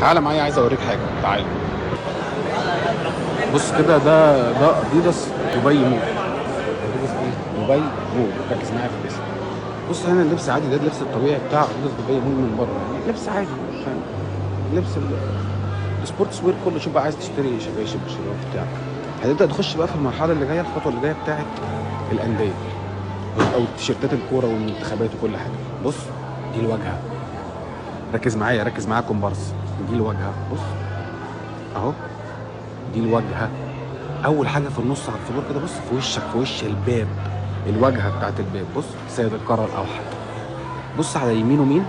تعالى معايا، عايز اوريك حاجة، تعالى بص كده. ده اديداس دبي مول. اديداس ايه؟ دبي مول. ركز معايا في الاسم. بص هنا اللبس عادي، ده اللبس الطبيعي بتاع اديداس دبي مول من بره، يعني لبس عادي، فاهم؟ لبس ال sports wear كله. شوف بقى عايز تشتري شباشب شراب بتاع. هتبدا تخش بقى في المرحلة اللي جايه، الخطوة اللي جاية بتاعت الاندية او التيشيرتات الكورة والمنتخبات وكل حاجة. بص دي الواجهة، ركز معايا، ركز معايا كومبارس. دي الواجهة، بص اهو، دي الواجهة. اول حاجة في النص على ال floor كده، بص في وشك، في وش الباب، الواجهة بتاعت الباب. بص سيد القارة الاوحد. بص على يمينه مين؟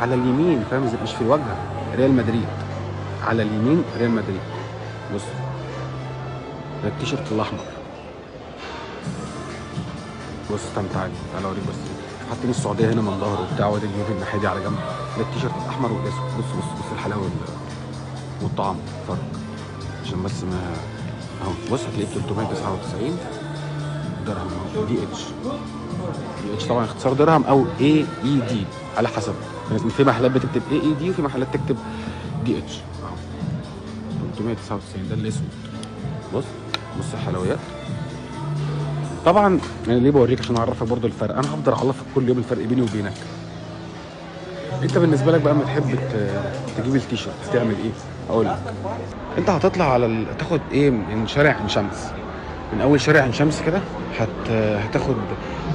على اليمين، فاهم ازاي؟ مش في الواجهة، ريال مدريد. على اليمين ريال مدريد. بص ده التيشيرت الاحمر. بص استنى، تعالى تعالى اوريك. بس حاطين السعودية هنا من ظهره وبتاع، وادي اليوفي الناحية دي على جنب. ده التيشيرت الاحمر والاسود. بص بص بص الحلاوة والطعم فرق، عشان بس ما اهو. بص هتلاقيه ب 399 درهم اهو، DH. DH طبعا اختصار درهم او AED على حسب. في محلات بتكتب AED وفي محلات تكتب DH اهو. 399 ده الاسود. بص بص الحلويات. طبعا انا ليه بوريك؟ عشان اعرفك برضو الفرق. انا هفضل اعرفك كل يوم الفرق بيني وبينك. انت بالنسبة لك بقى اما تحب تجيب التيشيرت هتعمل ايه؟ اقول لك، انت هتطلع على تاخد ايه من شارع عين شمس، من اول شارع عين شمس كده هتاخد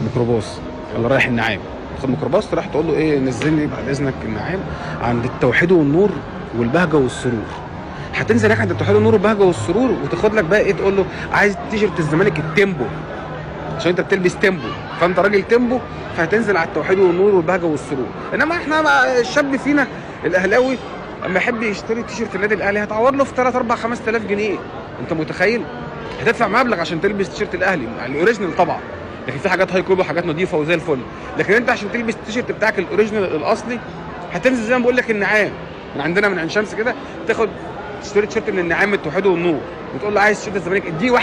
ميكروباص اللي رايح النعام. تاخد ميكروباص تروح تقول له ايه؟ نزلني بعد اذنك النعام عند التوحيد والنور والبهجة والسرور. هتنزل هناك عند التوحيد والنور والبهجة والسرور وتاخد لك بقى ايه؟ تقول له عايز تيشيرت الزمالك التيمبو، عشان انت بتلبس تيمبو، فانت راجل تيمبو، فهتنزل على التوحيد والنور والبهجة والسرور. انما احنا الشاب فينا الاهلاوي اما يحب يشتري تيشيرت النادي الاهلي هتعور له في 3 4 5000 جنيه. انت متخيل؟ هتدفع مبلغ عشان تلبس تيشيرت الاهلي ال original طبعا، لكن في حاجات high copy وحاجات نظيفة وزي الفل. لكن انت عشان تلبس التيشيرت بتاعك ال original الاصلي هتنزل زي ما بقول لك النعام من عندنا من عين شمس كده، تاخد تشتري تيشيرت من النعام التوحيد والنور وتقول له عايز تيشيرت الزمالك دي واحد.